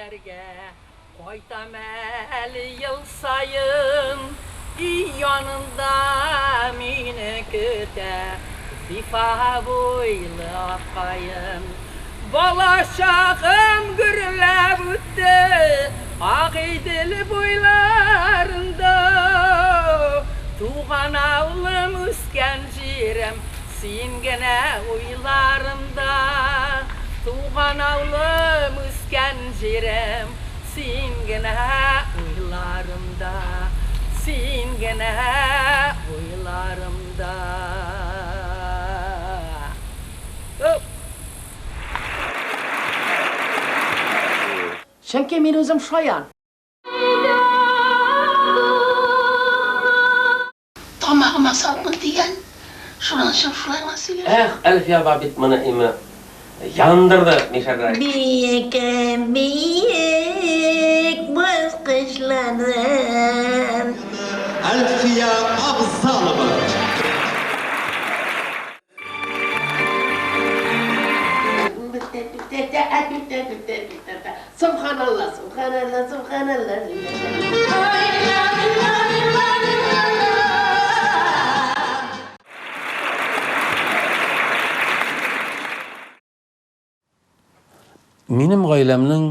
Җирләргә кайтам әле ел саен, өй янында мине көтә зифа буйлы ак каен. Бала чагым гөрләп үтте Агыйдел буйларында. Туган авылым, үскән җирем, син генә уйларымда. Туган авылым, үскән җирем, син генә уйларымда. Син генә уйларымда. Оп! Чөнки мин үзем шаян. Тамагыма салкын тигән, шуның өчен шулай гына сөйләшәм. Эх, Әлфия апа бит моны име яндырды, Мишәгай. Биек, биек баскычларым. Әлфия Авзалова. Сөбханалла, сөбханалла, сөбханалла. Минем гаиләмнең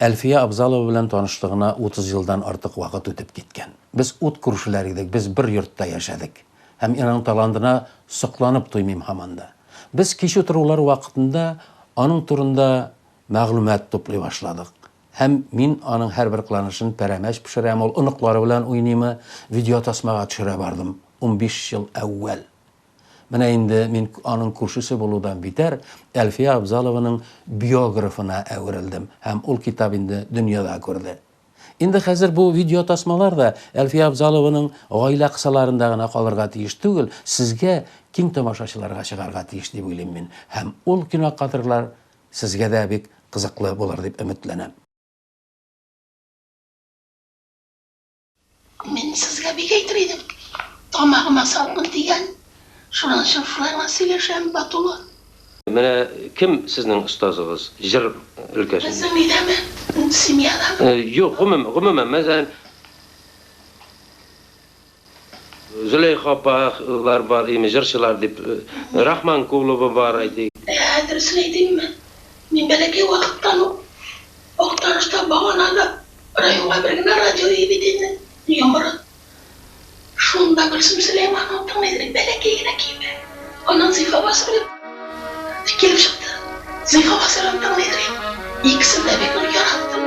Әлфия Абзалова белән танышлыгына 30 елдан артык вакыт үтеп киткән. Без ут күршеләр идек, без бер йортта яшәдек. Һәм мин аның талантына сокланып туймыйм һаман да. Без кич утырулар вакытында аның турында мәгълүмат туплый башладык. Һәм мин аның һәрбер кыланышын пәрәмәч пешерәме ул, оныклары белән уйныймы, видеотасмага төшерә бардым. 15 ел әүвәл. Менә инде мин аның күршесе булудан битәр, Әлфия Абзалованың биографына әверелдем һәм ул китап инде дөньяда күрде. Инде хәзер бу видеотасмалар да Әлфия Абзалованың гаилә кысаларында гына калырга тиеш түгел, сезгә, киң тамашачыларга чыгарга тиеш дип уйлыйм мин. Һәм ул кинокадрлар сезгә дә бик кызыклы булыр дип өметләнәм. Мин сезгә бик әйтер идем, тамагыма салкын тигән, шуның өчен шулай гына сөйләшәм, Батулла. Менә кем сезнең остазыгыз җыр өлкәсендә? Безнең өйдәме? Семьядамы? Юк, гомумән, мәсәлән, Зөләйха апалар бар, име, җырчылар дип, Рахманкулова бар, әйтик. Ә, дөресен әйтимме? Мин бәләкәй вакыттан ук Актанышта баганада районга бер генә радио өе бит инде, йомры. Шунда Гөлсем Сөләймановна тыңлый идек, бәләкәй генә көймә. Аннан Зифа Басырова килеп чыкты. Зифа Басырованы тыңлый идек. Икесен дә бик нык яраттым.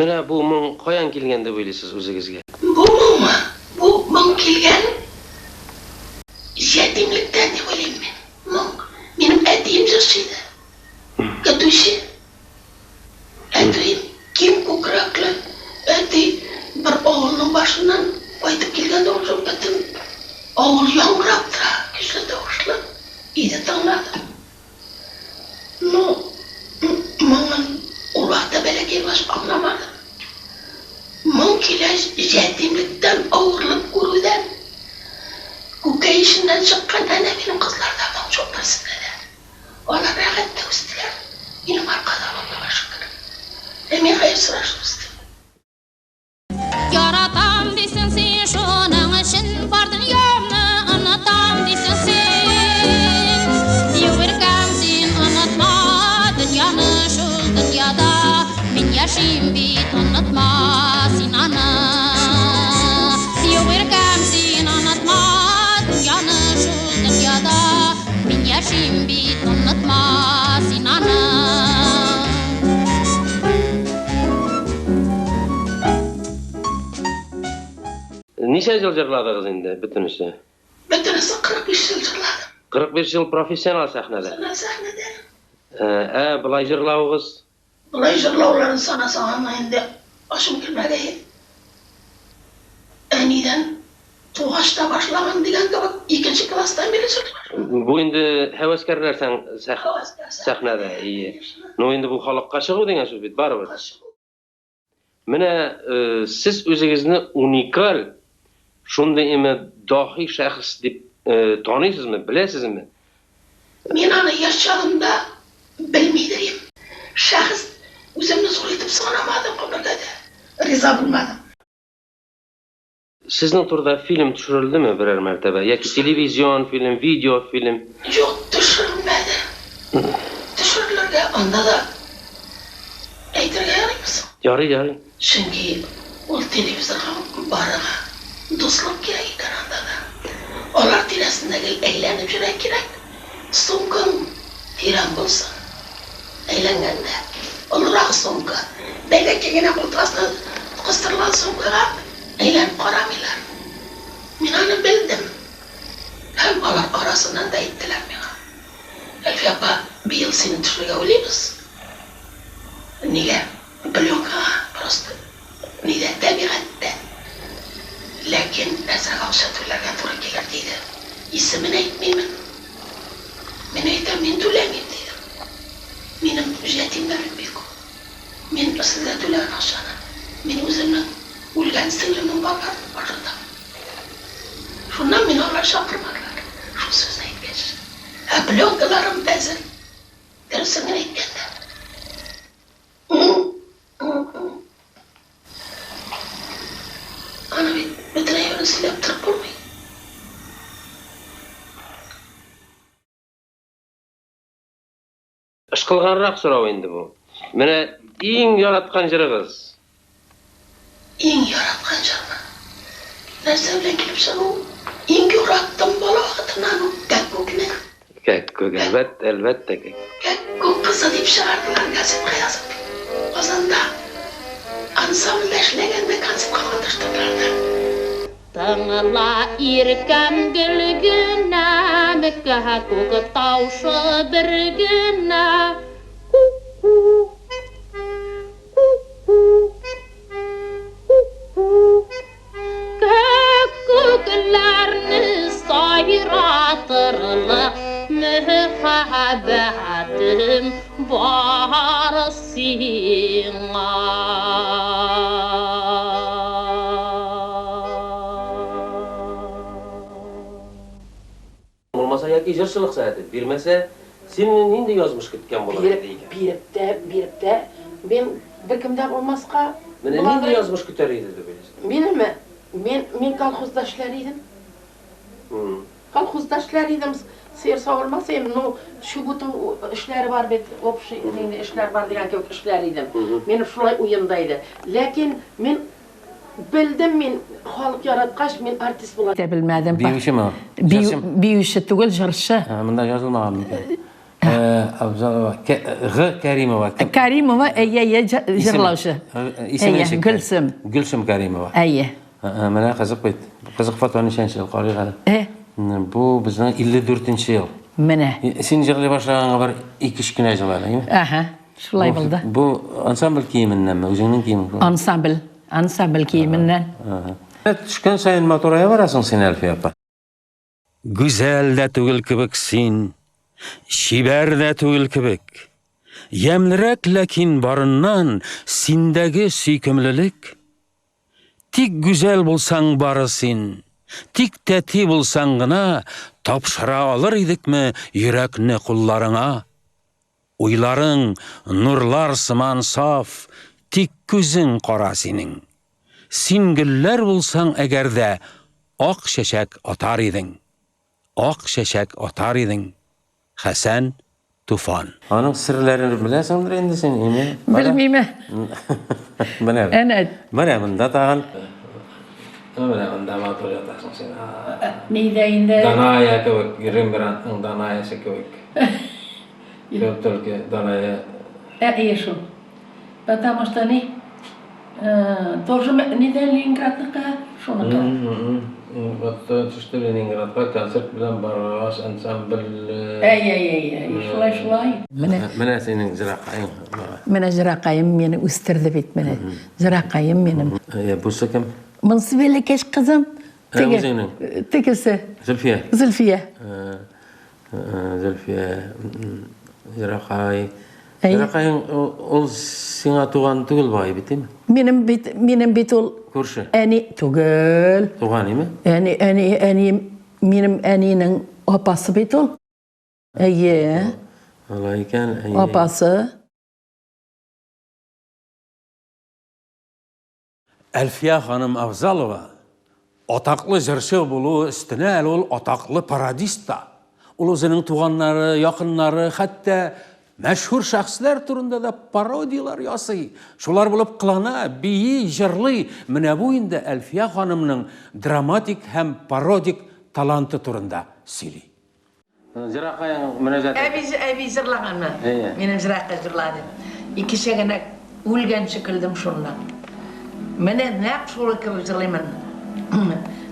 Менә бу моң каян килгән дип уйлыйсыз үзегезгә? Бу моңмы? Бу моң килгән ятимлектән дип уйлыйм мин. Моң. Минем әтием җырчы иде. Көтүче. Әтием киң күкрәкле. Әти бер авылның башыннан кайтып килгәндә ул бөтен авыл яңгырап тора, көчле тавышлы иде, тыңладым. Ну, моңын ул вакытта бәләкәй баш аңламадым. Моң килә ятимлектән, авырлык күрүдән. Күкәй эченнән чыккан әнә минем кызларда моң юк берсендә дә. Алар рәхәттә үстеләр. Минем аркада, Аллага шөкер. Ә мин хәер сорашып үстем. Яратам дисең син, шуның өчен бар дөньямны онытам дисең син. Юк, син онытма дөньяны, шул дөньяда мин яшим бит, онытма син аны. Юк, син онытма дөньяны, Мин яшим бит, онытма син аны. Ничә ел җырладыгыз инде бөтенесе? Бөтенесе 45 ел җырладым. 45 ел профессионал сәхнәдә. Профессиональ сәхнәдә. Ә болай җырлавыгыз? Болай җырлауларын санасаң, аны инде ачым килмәгәе. Әнидән тугач та башлаган дигән кебек, икенче класстан бирле җырлый башладым. Бу инде һәвәскәрләр сәхнәдә, ие. Ну инде бу халыкка чыгу дигән сүз бит барыбер. Менә сез үзегезне уникаль, шундый име даһи шәхес дип таныйсызмы, беләсезме? Мин аны яшь чагымда белми дә идем. Шәхес үземне зур итеп санамадым гомергә дә. Риза булмадым. Сезнең турыда фильм төшерелдеме берәр мәртәбә? Яки телевизион фильм, видеофильм? Юк, төшерелмәде. Төшерелергә анда да әйтергә ярыймы соң? Ярый, ярый. Чөнки ул телевизорга барырга дуслык кирәк икән анда да. Алар тирәсендә гел әйләнеп йөрә кирәк. Сумкаң тирән булсын. Әйләнгәндә. Олырак сумка. Бәләкәй генә култык астына кыстырылган сумкага әйләнеп карамыйлар. Мин аны белдем. Һәм алар арасыннан да әйттеләр миңа. Әлфия апа, быел сине төшерергә уйлыйбыз. Нигә? Пленкага просто. Нидә? Табигатьтә. Ләкин әзрәк акча түләргә туры килер, диде. Исемен әйтмимен. Мин әйтәм, мин түләмим, дидем. Минем җәтимнәрем бик күп. Мин сезгә түләгән акчаны мин үземнең үлгән сеңлемнең балаларын ашатам. Шуннан мине алар чакырмадылар, шул сүзне әйткәч. Ә пленкаларым әзер. Дөресен генә әйткәндә. Аны бит бөтен әйберен сөйләп торып булмый. Ышкылганрак сорау инде бу. Менә иң яраткан җырыгыз? Иң яраткан җырмы? Нәрсә белән килеп чыгу? Иң яраттым бала вакытыннан ук Кәккүкне. Кәккүк, әлбәттә, әлбәттә кәккүк. Кәккүк кызы дип чыгардылар газетка язып. Казанда ансамбльдә эшләгәндә концертка катнаштырдылар да. Тыңла, иркәм, гөлгенәм, Кәккүк тавышы бер генә. Ку-ку, ку-ку, ку-ку. Кәккүкләрне сайратырлык мәхәббәтем бар сиңа. Булмаса яки җырчылык сәләте бирмәсә, сине нинди язмыш көткән булыр Биреп, иде икән? биреп тә, биреп тә, мин беркем дә булмаска Менә нинди буладыр. язмыш көтәр иде дип уйлыйсың? Минеме? Мин, мин колхозда эшләр идем. Колхозда эшләр идем, сыер савырмас идем, ну, чүп уту эшләре бар бит, общий нинди эшләр бар дигән кебек эшләр идем. Минем шулай уемда иде. Ләкин мин Белдем мин, халык яраткач, мин артист була. Дә белмәдем. Биючеме? Бию, Җырчымы? биюче түгел, җырчы. Ә, Монда язылмаган микән? Э, Абзалова, Кә- Г. Кәримова. Кем? Каримова, әйе, әйе, җ- Исеме- җырлаучы. Э, Исеме Әйе, ничек? Гөлсем. Гөлсем Кәримова. Әйе. Ә, ә, Менә кызык бит. Кызык фото ничәнче ел карыйк әле. Э. Бу безнең 54 нче ел. Менә. Син җырлый башлаганга бер 2-3 кенә ел әле, әйеме? Әһә. Шулай булды. Бу ансамбль киеменнәнме? Үзеңнең киемең? Ансамбль. Ансамбль киеменнән. Төшкән саен матурая барасың син, Әлфия апа. Гүзәл дә түгел кебек син, чибәр дә түгел кебек. Ямьлерәк ләкин барыннан синдәге сөйкемлелек. Тик гүзәл булсаң бары син, тик тәти булсаң гына тапшыра алыр идекме йөрәкне кулларыңа? Уйларың нурлар сыман саф, тик күзең кара синең. Син гөлләр булсаң әгәр дә, ак чәчәк атар идең. Ак чәчәк атар идең. Хәсән Туфан. Аның серләрен беләсеңдер инде син, име? Белмиме. Менә. Әнә. Менә монда тагын. Менә монда матур ятасың син. Нидә инде? Даная кебек, Рембрандтның Данаясы кебек. Юк, только Даная. Ә, ие шул. Потому что ни, тоже нидә Ленинградныкы, шуныкы. Вот төште Ленинградка концерт белән баргач, ансамбль. Әй, әй, әй, әй, шулай, шулай. Менә. Менә синең җыракаең. Менә җыракаем мине үстерде бит менә. Җыракаем минем. Ә, бусы кем? Монысы бәләкәч кызым. Ә, үзеңнең? Тегесе. Зөлфия. Зөлфия. Зөлфия, Җыракай. Җыракаең ул сиңа туган түгел бугай бит, име? Минем бит, минем бит ул. Күрше. Әни түгел. Туган име? Әни, әни, әни, минем әнинең апасы бит ул. Әйе. Алай икән, әйе. Апасы. Әлфия ханым Авзалова атаклы җырчы булуы өстенә әле ул атаклы пародист та. Ул үзенең туганнары, якыннары, хәтта мәшһүр шәхесләр турында да пародияләр ясый. Шулар булып кылана, бии, җырлый. Менә бу инде Әлфия ханымның драматик һәм пародик таланты турында сөйли. Җыракаең мөнәҗәте. Әби, әби җырлаганмы? Әйе. Минем җыракай җырлады. Икечә генә үлгәнче көлдем шуннан. Менә нәкъ шул кебек җырлыймын.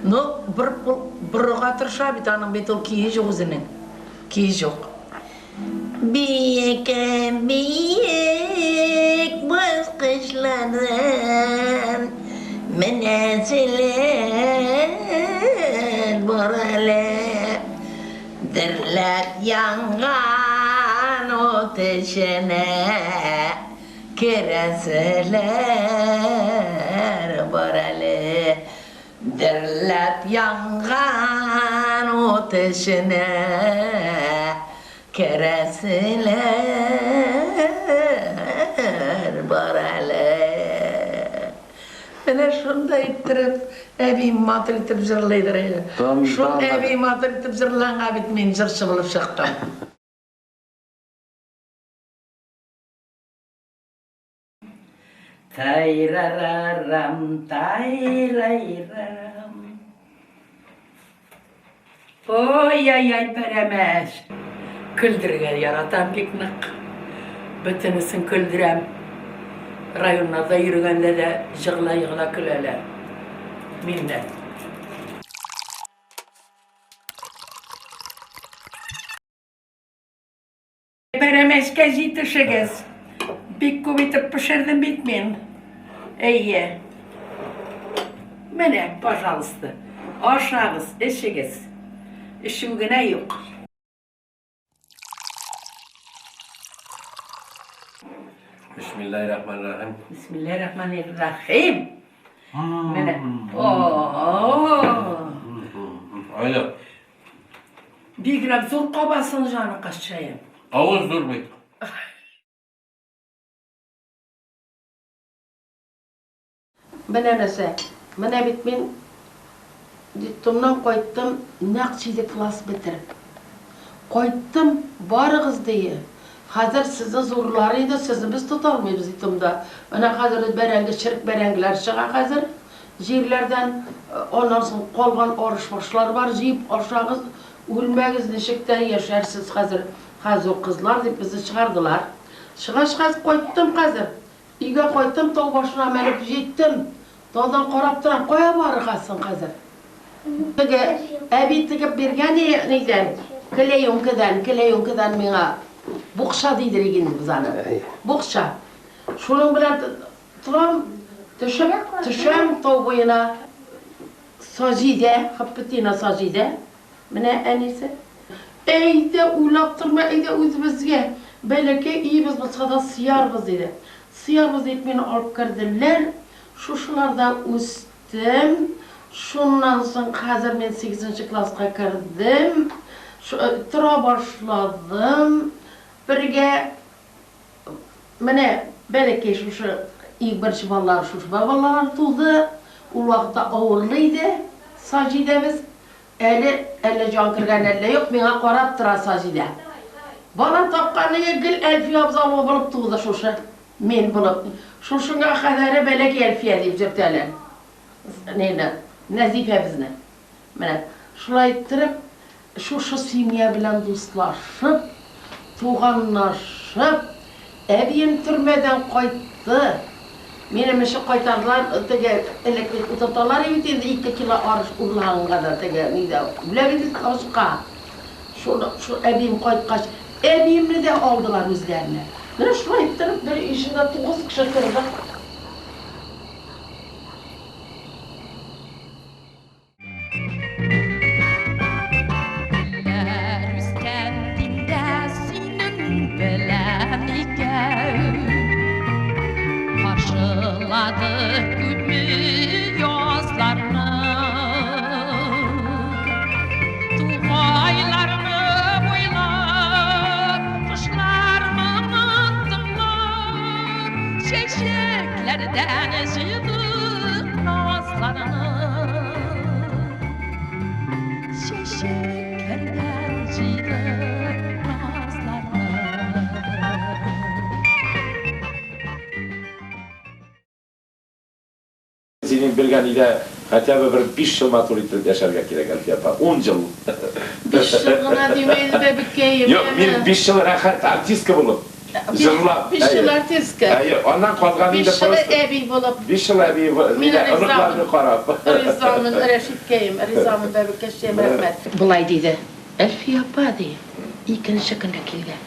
Ну, бер ул борырга тырыша бит, аның бит ул кие юк үзенең. Кие юк. Биеккә биек баскычлардан менәселәр бар әле. Дөрләп янган ут эченә керәселәр бар әле. Дөрләп янган ут эченә керәселәр бар әле. Менә шундай иттереп, әби матур итеп җырлыйдыр иде. Шул әби матур итеп җырлаганга бит мин җырчы булып чыктым. Тайрарарам, тайрайрарам. Ой-ай-ай, пәрәмәч. Көлдерергә яратам бик нык. Бөтенесен көлдерәм. Районнарда йөргәндә дә җыгыла-егыла көләләр. Миннән. Пәрәмәчкә җитешегез. Бик күп итеп пешердем бит мин. Әйе. Менә, пожалуйста. Ашагыз, эчегез. Эчү генә юк. Бисмиллаһир-рахманир-рахим. Бисмиллаһир-рахманир-рахим. Менә. О-о-о. Айда. Бигрәк зур кабасың, җаныкашчаем. Авыз зур бит. Менә нәрсә, менә бит мин детдомнан кайттым, нәкъ җиде класс бетереп. Кайттым, барыгыз, дие. Хәзер сезне зурлар иде, сезне без тота алмыйбыз детдомда. Менә хәзер бәрәңге, черек бәрәңгеләр чыга хәзер җирләрдән. Аннан соң калган арыш башлар бар, җыеп ашагыз, үлмәгез, ничек тә яшәрсез хәзер. Хәзер кызлар, дип безне чыгардылар. Чыгач, хәзер кайттым хәзер. Өйгә кайттым, тау башына менеп җиттем. Таудан карап торам, кая барырга соң хәзер? Теге әби тегеп биргән нидән, клеенкадан, клеенкадан миңа букча дидер инде без аны. Букча. Шуның белән торам, төшеп, төшәм тау буена. Саҗидә, Хаппетина Саҗидә, менә әнисе. Әйдә, уйлап торма, әйдә үзебезгә. Бәләкәй өебез булса да сыярбыз, диде. Сыярбыз дип мине алып керделәр. Шушыларда үстем. Шуннан соң хәзер мин сигезенче класска кердем. Тора башладым. Бергә менә бәләкәй шушы иң беренче балалар шушы балалар туды. Ул вакытта авырлы иде Саҗидәбез. Әле әллә җан кергән, әллә юк, миңа карап тора Саҗидә. Бала тапканые гел Әлфия Абзалова булып туды шушы. Мин булып. Шушыңа кадәре бәләкәй Әлфия дип йөртәләр. Нина. Нәзифәбезне. Менә шулай иттереп, шушы семья белән дуслашып, туганлашып, әбием төрмәдән кайтты. Минем өчен кайтардылар, теге элек бит утырталар бит инде 2 кило арыш урлаганга да теге нидә. Белә бит ашка. Шуны, шул әбием кайткач, әбиемне дә алдылар үзләренә. Менә шулай иттереп бер өй эчендә 9 кеше тордык. Гөлләр үскән димдә синең белән икәү. Каршыладык күпме язларны. Тугайларны буйлап, кошлар моңын тыңлап, чәчәкләрдән җыйдык назларны. Чәчәкләрдән җыйдык назларны. Синең белгән өйдә хотя бы бер 5 ел матур итеп яшәргә кирәк, Әлфия апа. 10 ел. 5 ел гына димәйде, бәбекәем. Юк, мин 5 ел рәхәт артистка булып, җырлап. 5 ел артистка. Әйе, аннан калган инде 5 ел әби булып. 5 ел әби, Мин оныкларны карап. Ризамын, Рәшиткәем, ризамын, бәбекәчем, рәхмәт. Болай диде. Әлфия апа, ди, икенче көнне килгән.